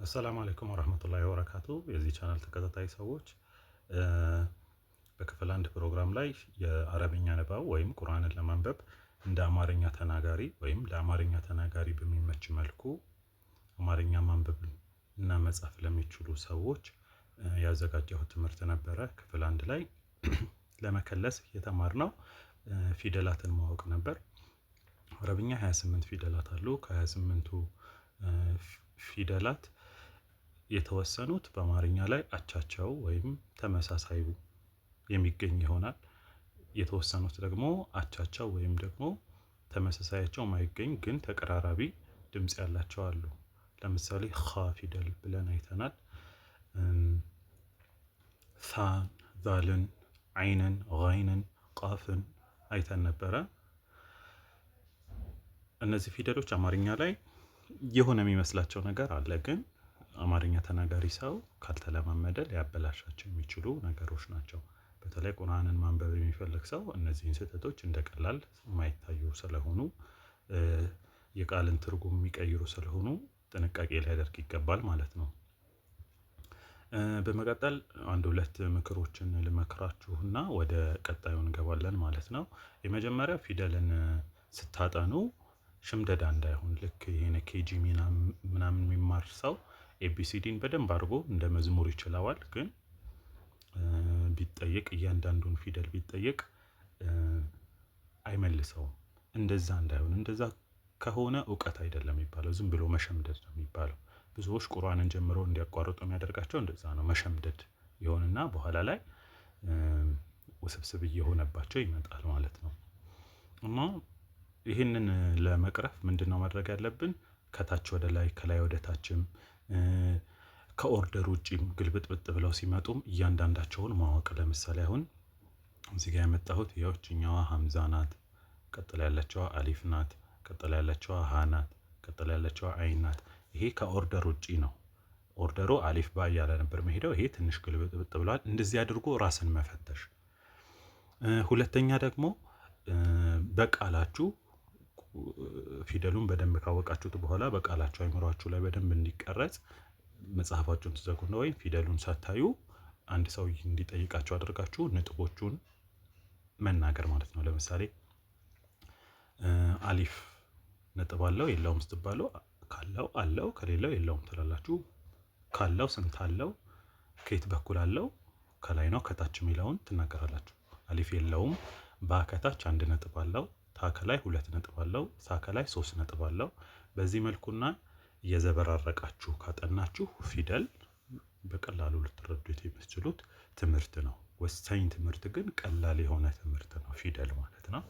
السلام عليكم ورحمة الله وبركاته። የዚህ ቻናል ተከታታይ ሰዎች፣ በክፍል አንድ ፕሮግራም ላይ የአረብኛ ንባብ ወይም ቁርአንን ለማንበብ እንደ አማርኛ ተናጋሪ ወይም ለአማርኛ ተናጋሪ በሚመች መልኩ አማርኛ ማንበብ እና መጻፍ ለሚችሉ ሰዎች ያዘጋጀሁት ትምህርት ነበረ። ክፍል አንድ ላይ ለመከለስ የተማርነው ፊደላትን ማወቅ ነበር። አረብኛ 28 ፊደላት አሉ። ከ28ቱ ፊደላት የተወሰኑት በአማርኛ ላይ አቻቸው ወይም ተመሳሳዩ የሚገኝ ይሆናል። የተወሰኑት ደግሞ አቻቸው ወይም ደግሞ ተመሳሳያቸው ማይገኝ ግን ተቀራራቢ ድምፅ ያላቸው አሉ። ለምሳሌ ኻ ፊደል ብለን አይተናል። ሳን፣ ዛልን፣ ዓይንን፣ ጋይንን፣ ቃፍን አይተን ነበረ። እነዚህ ፊደሎች አማርኛ ላይ የሆነ የሚመስላቸው ነገር አለ፣ ግን አማርኛ ተናጋሪ ሰው ካልተለማመደ ሊያበላሻቸው የሚችሉ ነገሮች ናቸው። በተለይ ቁርአንን ማንበብ የሚፈልግ ሰው እነዚህን ስህተቶች እንደ ቀላል የማይታዩ ስለሆኑ፣ የቃልን ትርጉም የሚቀይሩ ስለሆኑ ጥንቃቄ ሊያደርግ ይገባል ማለት ነው። በመቀጠል አንድ ሁለት ምክሮችን ልመክራችሁና ወደ ቀጣዩ እንገባለን ማለት ነው። የመጀመሪያ፣ ፊደልን ስታጠኑ ሽምደዳ እንዳይሆን። ልክ ይሄን KG ምናምን የሚማር ሰው ABCD ን በደንብ አድርጎ እንደ መዝሙር ይችለዋል። ግን ቢጠየቅ፣ እያንዳንዱን ፊደል ቢጠየቅ አይመልሰውም። እንደዛ እንዳይሆን። እንደዛ ከሆነ እውቀት አይደለም የሚባለው፣ ዝም ብሎ መሸምደድ ነው የሚባለው። ብዙዎች ቁርአንን ጀምረው እንዲያቋርጡ የሚያደርጋቸው እንደዛ ነው። መሸምደድ ይሆንና በኋላ ላይ ውስብስብ እየሆነባቸው ይመጣል ማለት ነው። እና ይህንን ለመቅረፍ ምንድን ነው ማድረግ ያለብን? ከታች ወደ ላይ፣ ከላይ ወደ ታችም፣ ከ order ውጪም ግልብጥብጥ ብለው ሲመጡም እያንዳንዳቸውን ማወቅ። ለምሳሌ አሁን እዚህ ጋር ያመጣሁት ይኸውችኛዋ ሀምዛ ናት። ቀጥላ ያለችዋ አሊፍ ናት። ቀጥላ ያለችዋ ሀ ናት። ቀጥላ ያለችዋ አይን ናት። ይሄ ከ order ውጪ ነው። Order ኡ አሊፍ ባ እያለ ነበር መሄደው። ይሄ ትንሽ ግልብጥብጥ ብለዋል። እንደዚህ አድርጎ ራስን መፈተሽ። ሁለተኛ ደግሞ በቃላችሁ ፊደሉን በደንብ ካወቃችሁት በኋላ በቃላችሁ አይምሯችሁ ላይ በደንብ እንዲቀረጽ መጽሐፋችሁን ትዘጉና ወይም ፊደሉን ሳታዩ አንድ ሰው እንዲጠይቃችሁ አድርጋችሁ ነጥቦቹን መናገር ማለት ነው። ለምሳሌ አሊፍ ነጥብ አለው የለውም ስትባሉ ካለው አለው፣ ከሌለው የለውም ትላላችሁ። ካለው ስንት አለው፣ ከየት በኩል አለው፣ ከላይ ነው ከታች የሚለውን ትናገራላችሁ። አሊፍ የለውም፣ ባ ከታች አንድ ነጥብ አለው፣ ታ ከላይ ሁለት ነጥብ አለው፣ ሳ ከላይ ሶስት ነጥብ አለው። በዚህ መልኩና እየዘበራረቃችሁ ካጠናችሁ ፊደል በቀላሉ ልትረዱት የምትችሉት ትምህርት ነው። ወሳኝ ትምህርት ግን ቀላል የሆነ ትምህርት ነው ፊደል ማለት ነው።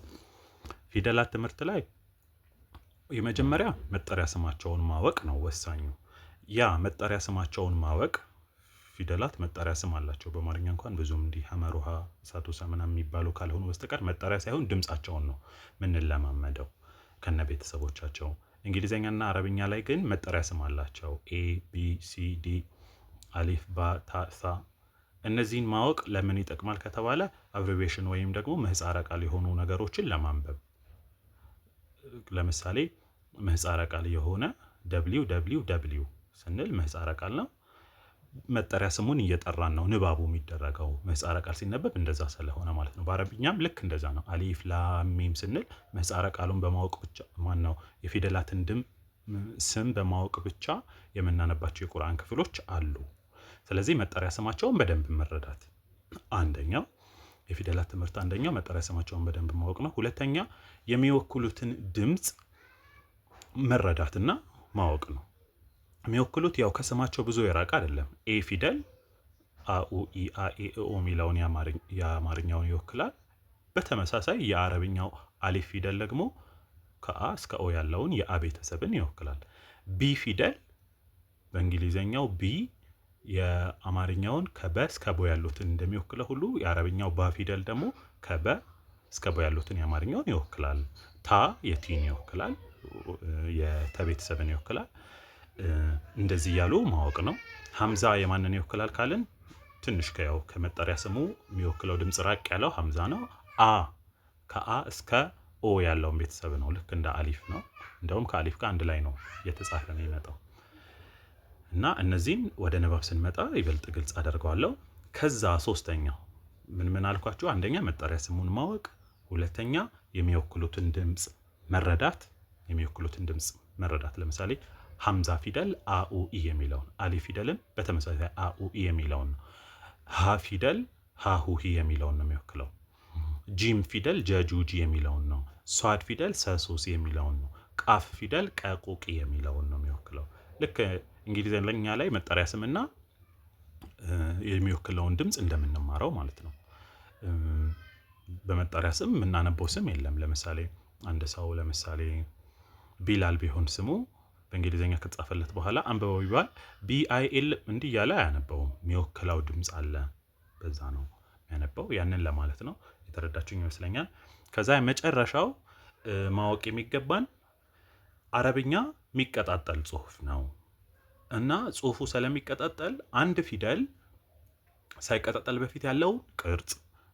ፊደላት ትምህርት ላይ የመጀመሪያ መጠሪያ ስማቸውን ማወቅ ነው ወሳኙ። ያ መጠሪያ ስማቸውን ማወቅ፣ ፊደላት መጠሪያ ስም አላቸው። በአማርኛ እንኳን ብዙም እንዲህ ሐመሩ ሐ፣ እሳቱ ሰ ምናምን የሚባሉ ካልሆኑ በስተቀር መጠሪያ ሳይሆን ድምጻቸውን ነው ምንለማመደው ከነ ቤተሰቦቻቸው። እንግሊዝኛና አረብኛ ላይ ግን መጠሪያ ስም አላቸው። A B C D፣ አሊፍ ባ ታ ሳ። እነዚህን ማወቅ ለምን ይጠቅማል ከተባለ abbreviation ወይም ደግሞ ምህጻረ ቃል የሆኑ ነገሮችን ለማንበብ። ለምሳሌ ምህጻረ ቃል የሆነ WWW ስንል ምህጻረ ቃል ነው። መጠሪያ ስሙን እየጠራን ነው ንባቡ የሚደረገው፣ ምህጻረ ቃል ሲነበብ እንደዛ ስለሆነ ማለት ነው። በአረብኛም ልክ እንደዛ ነው። አሊፍ ላም ሚም ስንል ምህጻረ ቃሉን በማወቅ ብቻ፣ ማን ነው፣ የፊደላትን ድም ስም በማወቅ ብቻ የምናነባቸው የቁርአን ክፍሎች አሉ። ስለዚህ መጠሪያ ስማቸውን በደንብ መረዳት አንደኛው የፊደላት ትምህርት፣ አንደኛው መጠሪያ ስማቸውን በደንብ ማወቅ ነው። ሁለተኛ የሚወክሉትን ድምፅ መረዳትና ማወቅ ነው። የሚወክሉት ያው ከስማቸው ብዙ የራቀ አይደለም። A ፊደል አ ኡ ኢ አ ኤ ኦ የሚለውን የአማርኛውን ይወክላል። በተመሳሳይ የአረብኛው አሊፍ ፊደል ደግሞ ከአ እስከ ኦ ያለውን የአ ቤተሰብን ይወክላል። B ፊደል በእንግሊዝኛው B የአማርኛውን ከበ እስከ ቦ ያሉትን እንደሚወክለው ሁሉ የአረብኛው ባ ፊደል ደግሞ ከበ እስከ ቦ ያሉትን የአማርኛውን ይወክላል። ታ የቲን ይወክላል፣ የተቤተሰብን ይወክላል። እንደዚህ እያሉ ማወቅ ነው። ሀምዛ የማንን ይወክላል ካልን ትንሽ ከያው ከመጠሪያ ስሙ የሚወክለው ድምፅ ራቅ ያለው ሀምዛ ነው። አ ከአ እስከ ኦ ያለውን ቤተሰብ ነው። ልክ እንደ አሊፍ ነው። እንደውም ከአሊፍ ጋር አንድ ላይ ነው እየተጻፈ ነው የሚመጣው። እና እነዚህን ወደ ንባብ ስንመጣ ይበልጥ ግልጽ አደርገዋለሁ። ከዛ ሶስተኛው ምን ምን አልኳችሁ? አንደኛ መጠሪያ ስሙን ማወቅ፣ ሁለተኛ የሚወክሉትን ድምፅ መረዳት። የሚወክሉትን ድምፅ መረዳት ለምሳሌ ሀምዛ ፊደል አኡኢ የሚለውን፣ አሊፍ ፊደልም በተመሳሳይ አኡኢ የሚለውን ነው። ሀ ፊደል ሀሁሂ የሚለውን ነው የሚወክለው። ጂም ፊደል ጀጁጂ የሚለውን ነው። ሷድ ፊደል ሰሱሲ የሚለውን ነው። ቃፍ ፊደል ቀቁቂ የሚለውን ነው የሚወክለው። ልክ እንግሊዝኛ ላይ መጠሪያ ስምና የሚወክለውን ድምፅ እንደምንማረው ማለት ነው። በመጠሪያ ስም የምናነበው ስም የለም። ለምሳሌ አንድ ሰው ለምሳሌ ቢላል ቢሆን ስሙ በእንግሊዝኛ ከተጻፈለት በኋላ አንብበው ቢባል BIL እንዲህ እያለ አያነበውም። የሚወክለው ድምፅ አለ፣ በዛ ነው የሚያነበው። ያንን ለማለት ነው። የተረዳችሁኝ ይመስለኛል። ከዛ የመጨረሻው ማወቅ የሚገባን አረብኛ የሚቀጣጠል ጽሁፍ ነው እና ጽሁፉ ስለሚቀጣጠል አንድ ፊደል ሳይቀጣጠል በፊት ያለውን ቅርጽ፣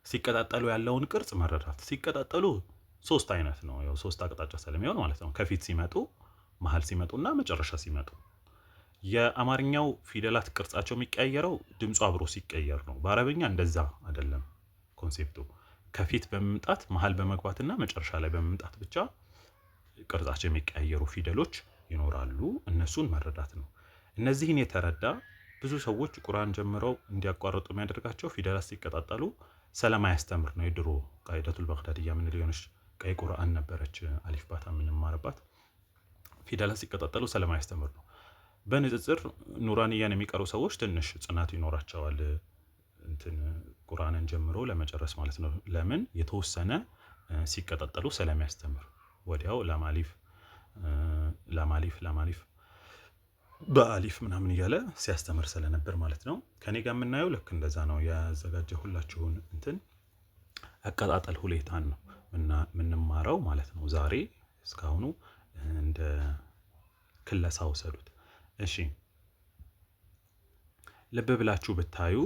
ሲቀጣጠሉ ያለውን ቅርጽ መረዳት። ሲቀጣጠሉ ሶስት አይነት ነው፣ ያው ሶስት አቅጣጫ ስለሚሆን ማለት ነው። ከፊት ሲመጡ፣ መሀል ሲመጡና መጨረሻ ሲመጡ። የአማርኛው ፊደላት ቅርጻቸው የሚቀየረው ድምፁ አብሮ ሲቀየር ነው። በአረብኛ እንደዛ አይደለም concept ኡ። ከፊት በመምጣት፣ መሀል በመግባትና መጨረሻ ላይ በመምጣት ብቻ ቅርጻቸው የሚቀያየሩ ፊደሎች ይኖራሉ። እነሱን መረዳት ነው። እነዚህን የተረዳ ብዙ ሰዎች ቁርአን ጀምረው እንዲያቋርጡ የሚያደርጋቸው ፊደላት ሲቀጣጠሉ ስለማያስተምር ነው። የድሮ ቃይደቱል በግዳድያ የምንለው የሆነች ቀይ ቁርአን ነበረች፣ አሊፍ ባታ የምንማርባት፣ ፊደላት ሲቀጣጠሉ ስለማያስተምር ነው። በንጽጽር ኑራንያን የሚቀሩ ሰዎች ትንሽ ጽናት ይኖራቸዋል፣ እንትን ቁርአንን ጀምሮ ለመጨረስ ማለት ነው። ለምን? የተወሰነ ሲቀጣጠሉ ስለሚያስተምር ወዲያው ላማሊፍ ላማሊፍ ላማሊፍ በአሊፍ ምናምን እያለ ሲያስተምር ስለነበር ማለት ነው። ከኔ ጋር የምናየው ልክ እንደዛ ነው። ያዘጋጀሁላችሁን እንትን አቀጣጠል ሁኔታን ነው የምንማረው ማለት ነው። ዛሬ እስካሁኑ እንደ ክለሳ ውሰዱት። እሺ፣ ልብ ብላችሁ ብታዩ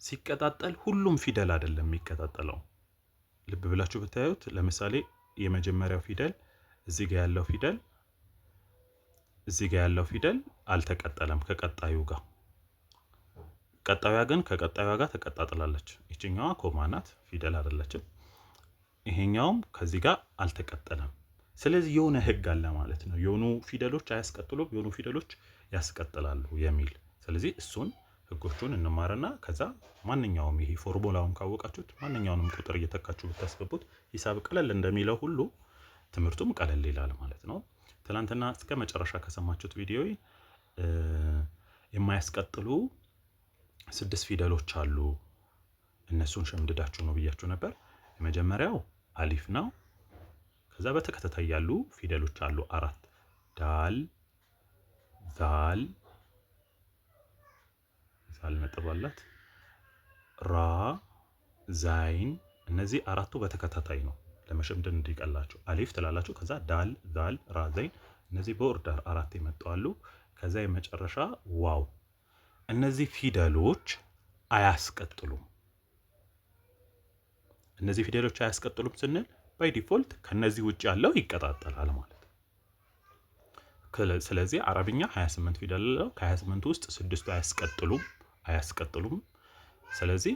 ሲቀጣጠል ሁሉም ፊደል አይደለም የሚቀጣጠለው። ልብ ብላችሁ ብታዩት ለምሳሌ የመጀመሪያው ፊደል እዚህ ጋር ያለው ፊደል፣ እዚህ ጋር ያለው ፊደል አልተቀጠለም ከቀጣዩ ጋር። ቀጣዩዋ ግን ከቀጣዩዋ ጋር ተቀጣጥላለች። ይችኛዋ ኮማ ናት፣ ፊደል አይደለችም። ይሄኛውም ከዚህ ጋር አልተቀጠለም። ስለዚህ የሆነ ህግ አለ ማለት ነው። የሆኑ ፊደሎች አያስቀጥሉም፣ የሆኑ ፊደሎች ያስቀጥላሉ የሚል። ስለዚህ እሱን ህጎቹን እንማርና ከዛ ማንኛውም ይሄ ፎርሙላውን ካወቃችሁት ማንኛውንም ቁጥር እየተካችሁ ብታስገቡት ሂሳብ ቀለል እንደሚለው ሁሉ ትምህርቱም ቀለል ይላል ማለት ነው። ትናንትና እስከ መጨረሻ ከሰማችሁት ቪዲዮ የማያስቀጥሉ ስድስት ፊደሎች አሉ። እነሱን ሸምድዳችሁ ነው ብያችሁ ነበር። የመጀመሪያው አሊፍ ነው። ከዛ በተከታታይ ያሉ ፊደሎች አሉ አራት፣ ዳል፣ ዛል፣ ዛል ነጥብ አላት፣ ራ፣ ዛይን። እነዚህ አራቱ በተከታታይ ነው ለመሸምደድ እንዲቀላችሁ። አሊፍ ትላላችሁ፣ ከዛ ዳል፣ ዛል፣ ራ፣ ዘይን። እነዚህ በ order አራት የመጡ አሉ። ከዛ የመጨረሻ ዋው። እነዚህ ፊደሎች አያስቀጥሉም። እነዚህ ፊደሎች አያስቀጥሉም ስንል by default ከነዚህ ውጭ ያለው ይቀጣጠላል ማለት ነው። ስለዚህ አረብኛ 28 ፊደል አለው። ከ28 ውስጥ ስድስቱ አያስቀጥሉም። ስለዚህ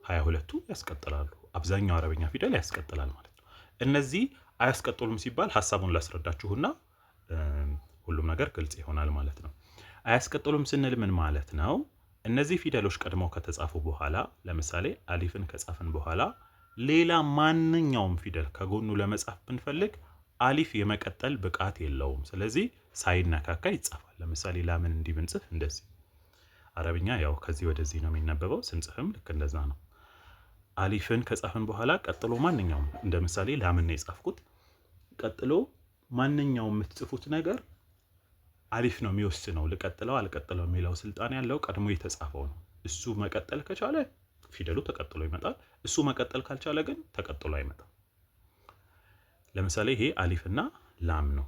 22ቱ ያስቀጥላሉ። አብዛኛው አረብኛ ፊደል ያስቀጥላል ማለት ነው። እነዚህ አያስቀጥሉም ሲባል ሀሳቡን ላስረዳችሁና ሁሉም ነገር ግልጽ ይሆናል ማለት ነው። አያስቀጥሉም ስንል ምን ማለት ነው? እነዚህ ፊደሎች ቀድመው ከተጻፉ በኋላ፣ ለምሳሌ አሊፍን ከጻፍን በኋላ ሌላ ማንኛውም ፊደል ከጎኑ ለመጻፍ ብንፈልግ አሊፍ የመቀጠል ብቃት የለውም። ስለዚህ ሳይነካካ ይጻፋል። ለምሳሌ ላምን እንዲህ ብንጽፍ እንደዚህ፣ አረብኛ ያው ከዚህ ወደዚህ ነው የሚነበበው፣ ስንጽፍም ልክ እንደዛ ነው። አሊፍን ከጻፍን በኋላ ቀጥሎ ማንኛውም፣ እንደ ምሳሌ ላምን ነው የጻፍኩት፣ ቀጥሎ ማንኛውም የምትጽፉት ነገር አሊፍ ነው የሚወስነው። ልቀጥለው አልቀጥለው የሚለው ስልጣን ያለው ቀድሞ የተጻፈው ነው። እሱ መቀጠል ከቻለ ፊደሉ ተቀጥሎ ይመጣል። እሱ መቀጠል ካልቻለ ግን ተቀጥሎ አይመጣም። ለምሳሌ ይሄ አሊፍና ላም ነው።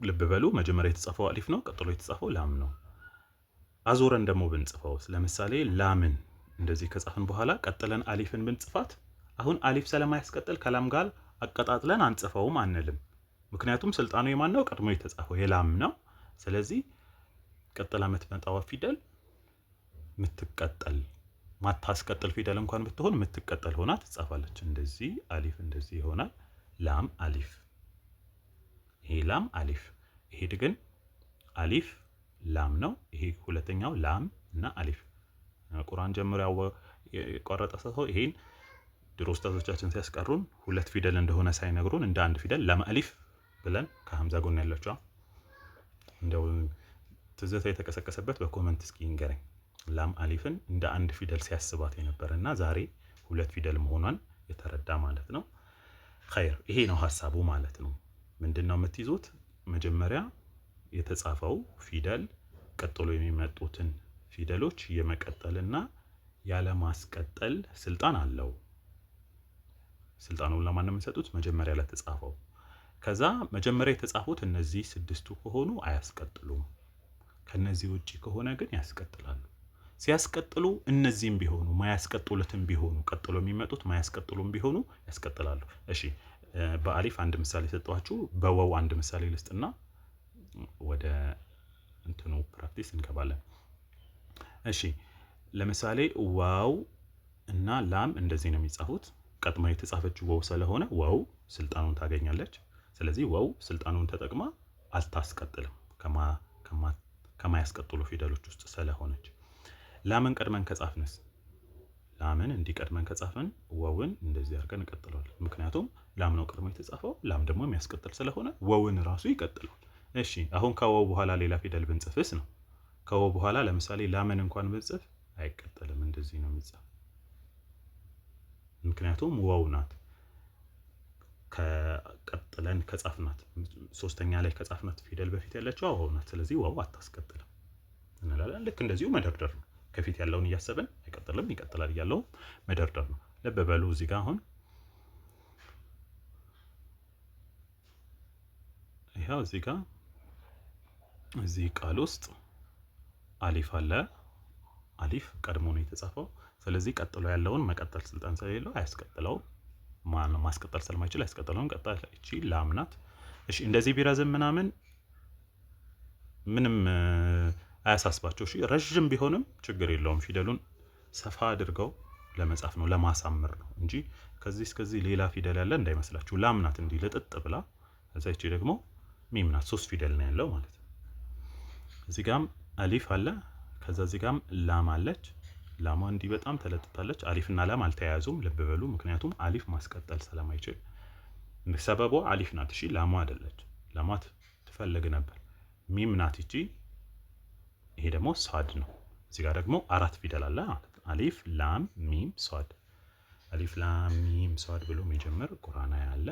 ልብ በሉ፣ መጀመሪያ የተጻፈው አሊፍ ነው፣ ቀጥሎ የተጻፈው ላም ነው። አዞረን ደግሞ ብንጽፈው፣ ለምሳሌ ላምን እንደዚህ ከጻፍን በኋላ ቀጥለን አሊፍን ብንጽፋት አሁን አሊፍ ስለማያስቀጥል ከላም ጋር አቀጣጥለን አንጽፈውም አንልም። ምክንያቱም ስልጣኑ የማን ነው? ቀድሞ የተጻፈው የላም ነው። ስለዚህ ቀጥላ የምትመጣዋ ፊደል ምትቀጠል ማታስቀጥል ፊደል እንኳን ብትሆን የምትቀጠል ሆና ትጻፋለች። እንደዚህ አሊፍ እንደዚህ ይሆናል። ላም አሊፍ፣ ይሄ ላም አሊፍ፣ ይሄ ግን አሊፍ ላም ነው። ይሄ ሁለተኛው ላም እና አሊፍ። ቁርአን ጀምሮ የቆረጠ ሰው ይሄን ድሮ ኡስታዞቻችን ሲያስቀሩን ሁለት ፊደል እንደሆነ ሳይነግሩን እንደ አንድ ፊደል ላም አሊፍ ብለን ከሀምዛ ጎን ያለችዋ እንደው ትዝታ የተቀሰቀሰበት በ comment እስኪ ይንገረኝ። ላም አሊፍን እንደ አንድ ፊደል ሲያስባት የነበረ እና ዛሬ ሁለት ፊደል መሆኗን የተረዳ ማለት ነው። ኸይር፣ ይሄ ነው ሀሳቡ ማለት ነው። ምንድን ነው የምትይዙት? መጀመሪያ የተጻፈው ፊደል ቀጥሎ የሚመጡትን ፊደሎች የመቀጠልና ያለማስቀጠል ስልጣን አለው። ስልጣኑን ለማን ነው የምንሰጡት? መጀመሪያ ለተጻፈው። ከዛ መጀመሪያ የተጻፉት እነዚህ ስድስቱ ከሆኑ አያስቀጥሉም። ከነዚህ ውጪ ከሆነ ግን ያስቀጥላሉ። ሲያስቀጥሉ እነዚህም ቢሆኑ ማያስቀጥሉትም ቢሆኑ ቀጥሎ የሚመጡት ማያስቀጥሉም ቢሆኑ ያስቀጥላሉ። እሺ፣ በአሊፍ አንድ ምሳሌ ሰጠኋችሁ። በወው አንድ ምሳሌ ልስጥና ወደ እንትኑ practice እንገባለን። እሺ፣ ለምሳሌ ዋው እና ላም እንደዚህ ነው የሚጻፉት። ቀድማ የተጻፈችው ወው ስለሆነ ወው ስልጣኑን ታገኛለች። ስለዚህ ወው ስልጣኑን ተጠቅማ አታስቀጥልም ከማያስቀጥሉ ፊደሎች ውስጥ ስለሆነች። ላምን ቀድመን ከጻፍንስ? ላምን እንዲህ ቀድመን ከጻፍን ወውን እንደዚህ አድርገን እንቀጥለዋለን። ምክንያቱም ላም ነው ቀድሞ የተጻፈው፣ ላም ደግሞ የሚያስቀጥል ስለሆነ ወውን ራሱ ይቀጥለዋል። እሺ፣ አሁን ከወው በኋላ ሌላ ፊደል ብንጽፍስ ነው? ከወው በኋላ ለምሳሌ ላምን እንኳን ብንጽፍ አይቀጥልም፣ እንደዚህ ነው የሚጻፍ። ምክንያቱም ወው ናት። ከቀጥለን ከጻፍናት ሶስተኛ ላይ ከጻፍናት ፊደል በፊት ያለችው ወው ናት። ስለዚህ ወው አታስቀጥልም እንላለን። ልክ እንደዚሁ መደርደር ነው። ከፊት ያለውን እያሰብን አይቀጥልም ይቀጥላል እያለው መደርደር ነው። ልብ በሉ እዚህ ጋር አሁን ይኸው እዚህ ጋር እዚህ ቃል ውስጥ አሊፍ አለ። አሊፍ ቀድሞ ነው የተጻፈው። ስለዚህ ቀጥሎ ያለውን መቀጠል ስልጣን ስለሌለው አያስቀጥለውም። ማስቀጠል ስለማይችል አያስቀጥለውም። ቀጣይ እቺ ላም ናት። እሺ፣ እንደዚህ ቢረዝም ምናምን ምንም አያሳስባቸው። እሺ፣ ረዥም ቢሆንም ችግር የለውም። ፊደሉን ሰፋ አድርገው ለመጻፍ ነው ለማሳመር ነው እንጂ ከዚህ እስከዚህ ሌላ ፊደል ያለ እንዳይመስላችሁ። ላም ናት እንዲህ ልጥጥ ብላ፣ ከዛ ይቺ ደግሞ ሚም ናት። ሶስት ፊደል ነው ያለው ማለት ነው። እዚህ ጋም አሊፍ አለ። ከዛ እዚህ ጋም ላም አለች። ላሟ እንዲህ በጣም ተለጥጣለች። አሊፍና ላም አልተያያዙም፣ ልብ በሉ። ምክንያቱም አሊፍ ማስቀጠል ስለማይችል ሰበቧ አሊፍ ናት። እሺ፣ ላሟ አይደለች። ላሟ ትፈልግ ነበር። ሚም ናት ይቺ። ይሄ ደግሞ ሷድ ነው። እዚህ ጋር ደግሞ አራት ፊደል አለ ማለት ነው። አሊፍ ላም ሚም ሷድ። አሊፍ ላም ሚም ሷድ ብሎ የሚጀምር ቁርአን አለ።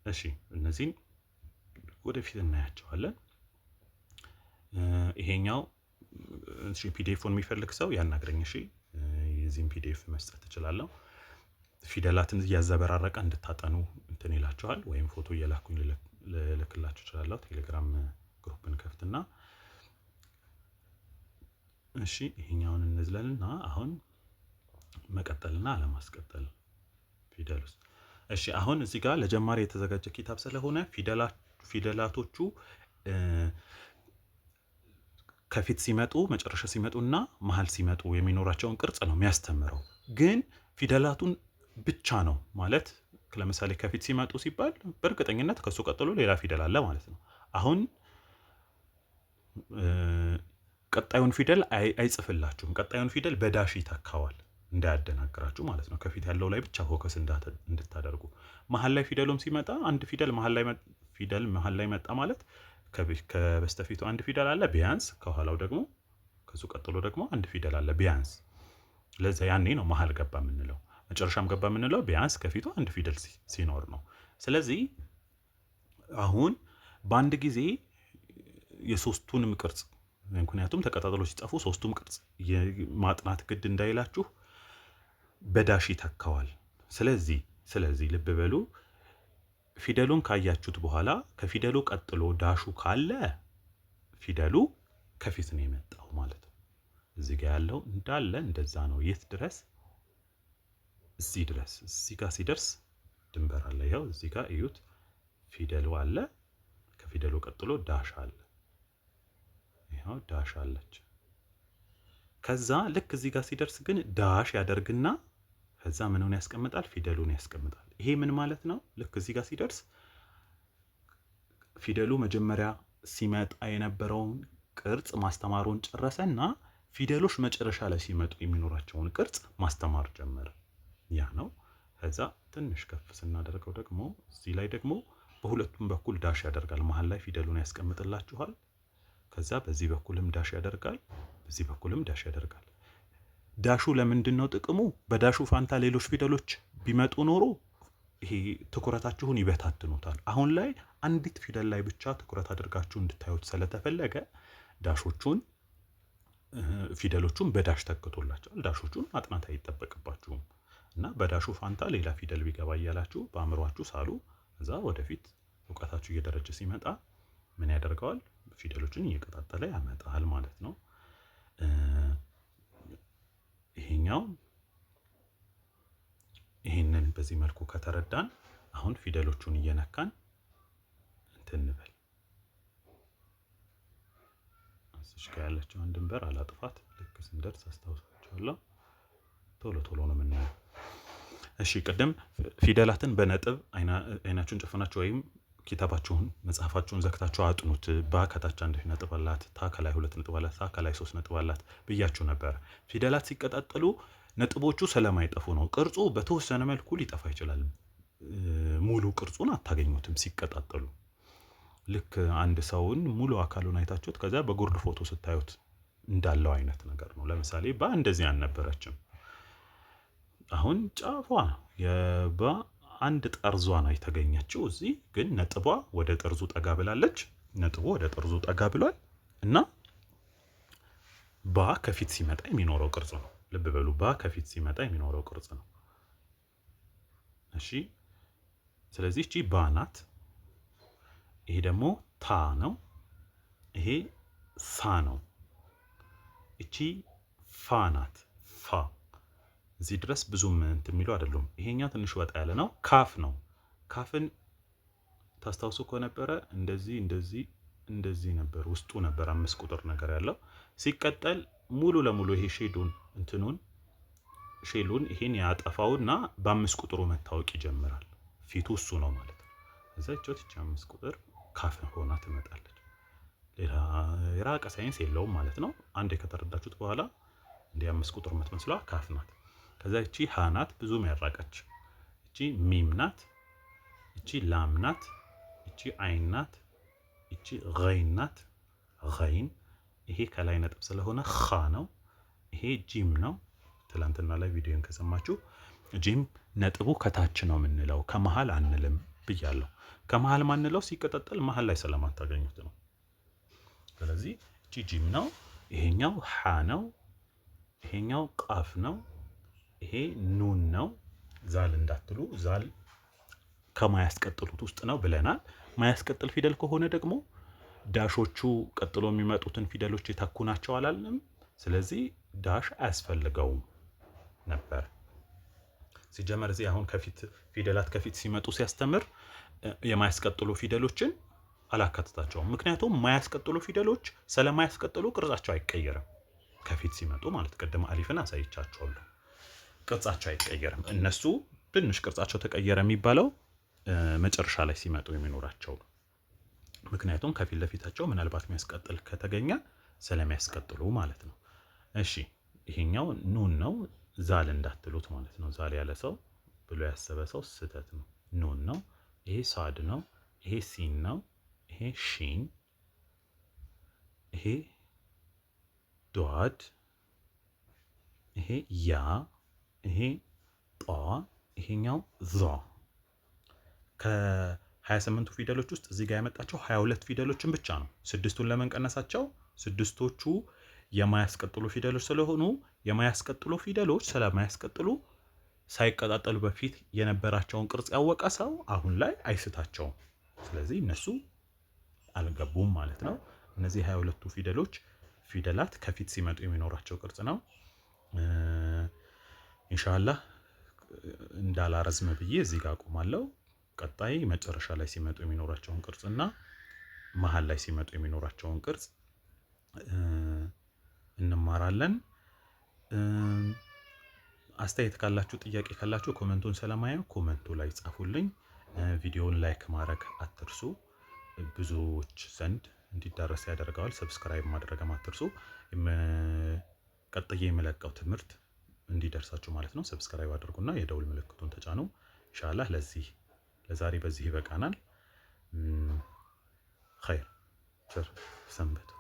እሺ፣ እነዚህን ወደፊት እናያቸዋለን። ይሄኛው እሺ፣ PDF ኡን የሚፈልግ ሰው ያናግረኝ። እሺ፣ የዚህን PDF መስጠት እችላለሁ። ፊደላትን እያዘበራረቀ እንድታጠኑ እንትን ይላችኋል። ወይም ፎቶ እየላኩኝ ልልክላችሁ እችላለሁ። ቴሌግራም group ን ከፍትና እሺ፣ ይሄኛውን እንዝለልና አሁን መቀጠልና አለማስቀጠል ፊደል ውስጥ። እሺ፣ አሁን እዚህ ጋር ለጀማሪ የተዘጋጀ ኪታብ ስለሆነ ፊደላቶቹ ከፊት ሲመጡ፣ መጨረሻ ሲመጡና መሀል ሲመጡ የሚኖራቸውን ቅርጽ ነው የሚያስተምረው። ግን ፊደላቱን ብቻ ነው ማለት ለምሳሌ ከፊት ሲመጡ ሲባል በእርግጠኝነት ከሱ ቀጥሎ ሌላ ፊደል አለ ማለት ነው። አሁን ቀጣዩን ፊደል አይጽፍላችሁም። ቀጣዩን ፊደል በ dash ይተካዋል እንዳያደናግራችሁ ማለት ነው። ከፊት ያለው ላይ ብቻ focus እንድታደርጉ። መሀል ላይ ፊደሉም ሲመጣ አንድ ፊደል መሀል ላይ ፊደል መሀል ላይ መጣ ማለት ከበስተፊቱ አንድ ፊደል አለ ቢያንስ፣ ከኋላው ደግሞ ከሱ ቀጥሎ ደግሞ አንድ ፊደል አለ ቢያንስ። ለዛ ያኔ ነው መሀል ገባ የምንለው። መጨረሻም ገባ የምንለው ቢያንስ ከፊቱ አንድ ፊደል ሲኖር ነው። ስለዚህ አሁን በአንድ ጊዜ የሶስቱንም ቅርጽ፣ ምክንያቱም ተቀጣጥሎ ሲጠፉ ሶስቱም ቅርጽ ማጥናት ግድ እንዳይላችሁ በ dash ይተካዋል። ስለዚህ ልብ በሉ፣ ፊደሉን ካያችሁት በኋላ ከፊደሉ ቀጥሎ dash ኡ ካለ ፊደሉ ከፊት ነው የመጣው ማለት ነው። እዚህ ጋር ያለው እንዳለ እንደዛ ነው። የት ድረስ? እዚህ ድረስ። እዚህ ጋር ሲደርስ ድንበር አለ። ይኸው እዚህ ጋር እዩት፣ ፊደሉ አለ። ከፊደሉ ከፊደሉ ቀጥሎ dash አለ። ይኸው dash አለች። ከዛ ልክ እዚህ ጋር ሲደርስ ግን dash ያደርግና ከዛ ምኑን ያስቀምጣል? ፊደሉን ያስቀምጣል። ይሄ ምን ማለት ነው? ልክ እዚህ ጋር ሲደርስ ፊደሉ መጀመሪያ ሲመጣ የነበረውን ቅርጽ ማስተማሩን ጨረሰና ፊደሎች መጨረሻ ላይ ሲመጡ የሚኖራቸውን ቅርጽ ማስተማር ጀመረ። ያ ነው። ከዛ ትንሽ ከፍ ስናደርገው ደግሞ እዚህ ላይ ደግሞ በሁለቱም በኩል dash ያደርጋል። መሀል ላይ ፊደሉን ያስቀምጥላችኋል። ከዛ በዚህ በኩልም dash ያደርጋል፣ በዚህ በኩልም dash ያደርጋል። Dash ኡ ለምንድን ነው ጥቅሙ? በ dash ኡ ፋንታ ሌሎች ፊደሎች ቢመጡ ኖሮ ይሄ ትኩረታችሁን ይበታትኑታል። አሁን ላይ አንዲት ፊደል ላይ ብቻ ትኩረት አድርጋችሁ እንድታዩት ስለተፈለገ dash ኦቹን ፊደሎቹን በ dash ተክቶላቸዋል። Dash ኦቹን ማጥናት አይጠበቅባችሁም እና በ dash ኡ ፋንታ ሌላ ፊደል ቢገባ እያላችሁ በአእምሯችሁ ሳሉ። እዛ ወደፊት እውቀታችሁ እየደረጀ ሲመጣ ምን ያደርገዋል? ፊደሎችን እየቀጣጠለ ያመጣል ማለት ነው። ይሄኛው ይሄንን በዚህ መልኩ ከተረዳን አሁን ፊደሎቹን እየነካን እንትን እንበል። እዚች ጋር ያለችውን ድንበር አላጥፋት። ልክ ስንደርስ አስታውሳችኋለሁ። ቶሎ ቶሎ ነው የምናየው። እሺ ቅድም ፊደላትን በነጥብ አይናችሁን ጨፍናችሁ ወይም ኪታባችሁን መጽሐፋችሁን ዘግታችሁ አጥኑት። ባ ከታች አንድ ነጥብ አላት፣ ታ ከላይ ሁለት ነጥብ አላት፣ ታ ከላይ ሶስት ነጥብ አላት ብያችሁ ነበር። ፊደላት ሲቀጣጠሉ ነጥቦቹ ስለማይጠፉ ነው። ቅርጹ በተወሰነ መልኩ ሊጠፋ ይችላል። ሙሉ ቅርጹን አታገኙትም ሲቀጣጠሉ። ልክ አንድ ሰውን ሙሉ አካሉን አይታችሁት ከዚያ በጉርድ ፎቶ ስታዩት እንዳለው አይነት ነገር ነው። ለምሳሌ ባ እንደዚህ አልነበረችም። አሁን ጫፏ የባ አንድ ጠርዟ ነው የተገኘችው። እዚህ ግን ነጥቧ ወደ ጠርዙ ጠጋ ብላለች። ነጥቡ ወደ ጠርዙ ጠጋ ብሏል እና ባ ከፊት ሲመጣ የሚኖረው ቅርጽ ነው። ልብ በሉ፣ ባ ከፊት ሲመጣ የሚኖረው ቅርጽ ነው። እሺ፣ ስለዚህ እቺ ባ ናት። ይሄ ደግሞ ታ ነው። ይሄ ሳ ነው። እቺ ፋ ናት። ፋ እዚህ ድረስ ብዙም እንትን የሚሉ አይደሉም። ይሄኛው ትንሽ ወጣ ያለ ነው። ካፍ ነው። ካፍን ታስታውሱ ከነበረ እንደዚህ እንደዚህ እንደዚህ ነበር፣ ውስጡ ነበር 5 ቁጥር ነገር ያለው። ሲቀጠል ሙሉ ለሙሉ ይሄ shade ኡን እንትኑን shell ኡን ይሄን ያጠፋውና በ5 ቁጥሩ መታወቅ ይጀምራል። ፊቱ እሱ ነው ማለት ነው። እዛ እቺ 5 ቁጥር ካፍ ሆና ትመጣለች። ሌላ የራቀ ሳይንስ የለውም ማለት ነው። አንዴ ከተረዳችሁት በኋላ እንዲህ 5 ቁጥር የምትመስለዋ ካፍ ናት። ከዛ እቺ ሃ ናት፣ ብዙም ያራቀች። እቺ ሚም ናት። እቺ ላም ናት። እቺ አይን ናት። እቺ ገይን ናት። ገይን ይሄ ከላይ ነጥብ ስለሆነ ኻ ነው። ይሄ ጂም ነው። ትላንትና ላይ ቪዲዮን ከሰማችሁ ጂም ነጥቡ ከታች ነው የምንለው፣ ከመሃል አንልም ብያለሁ። ከመሃል ማንለው ሲቀጣጠል መሃል ላይ ስለማታገኙት ነው። ስለዚህ እቺ ጂም ነው። ይሄኛው ሓ ነው። ይሄኛው ቃፍ ነው። ይሄ ኑን ነው። ዛል እንዳትሉ፣ ዛል ከማያስቀጥሉት ውስጥ ነው ብለናል። ማያስቀጥል ፊደል ከሆነ ደግሞ dash ኦቹ ቀጥሎ የሚመጡትን ፊደሎች የተኩ ናቸው አላልንም። ስለዚህ dash አያስፈልገውም ነበር። ሲጀመር እዚህ አሁን ከፊት ፊደላት ከፊት ሲመጡ ሲያስተምር የማያስቀጥሉ ፊደሎችን አላካትታቸውም። ምክንያቱም ማያስቀጥሉ ፊደሎች ስለማያስቀጥሉ ቅርጻቸው አይቀየርም። ከፊት ሲመጡ ማለት ቅድም አሊፍን አሳይቻቸዋለሁ። ቅርጻቸው አይቀየርም። እነሱ ትንሽ ቅርጻቸው ተቀየረ የሚባለው መጨረሻ ላይ ሲመጡ የሚኖራቸው ነው። ምክንያቱም ከፊት ለፊታቸው ምናልባት የሚያስቀጥል ከተገኘ ስለሚያስቀጥሉ ማለት ነው። እሺ ይሄኛው ኑን ነው። ዛል እንዳትሉት ማለት ነው። ዛል ያለ ሰው ብሎ ያሰበ ሰው ስህተት ነው። ኑን ነው። ይሄ ሳድ ነው። ይሄ ሲን ነው። ይሄ ሺን፣ ይሄ ዷድ፣ ይሄ ያ፣ ይሄ ጧ፣ ይሄኛው ዟ። ከ28ቱ ፊደሎች ውስጥ እዚህ ጋር ያመጣቸው 22 ፊደሎችን ብቻ ነው። ስድስቱን ለምን ቀነሳቸው? ስድስቶቹ የማያስቀጥሉ ፊደሎች ስለሆኑ የማያስቀጥሉ ፊደሎች ስለማያስቀጥሉ ሳይቀጣጠሉ በፊት የነበራቸውን ቅርጽ ያወቀ ሰው አሁን ላይ አይስታቸውም። ስለዚህ እነሱ አልገቡም ማለት ነው። እነዚህ 22ቱ ፊደሎች ፊደላት ከፊት ሲመጡ የሚኖራቸው ቅርጽ ነው። ኢንሻአላህ እንዳላረዝም ብዬ እዚህ ጋር አቆማለሁ። ቀጣይ መጨረሻ ላይ ሲመጡ የሚኖራቸውን ቅርጽና መሀል ላይ ሲመጡ የሚኖራቸውን ቅርጽ እንማራለን። አስተያየት ካላችሁ፣ ጥያቄ ካላችሁ comment ኡን ስለማየው comment ኡ ላይ ጻፉልኝ። ቪዲዮውን like ማድረግ አትርሱ፣ ብዙዎች ዘንድ እንዲዳረስ ያደርገዋል። Subscribe ማድረግም አትርሱ። ቀጥዬ የምለቀው ትምህርት እንዲደርሳችሁ ማለት ነው። Subscribe አድርጉና የደውል ምልክቱን ተጫኑ። ኢንሻአላህ ለዚህ ለዛሬ በዚህ ይበቃናል። ኸይር፣ ቸር ሰንብቱ።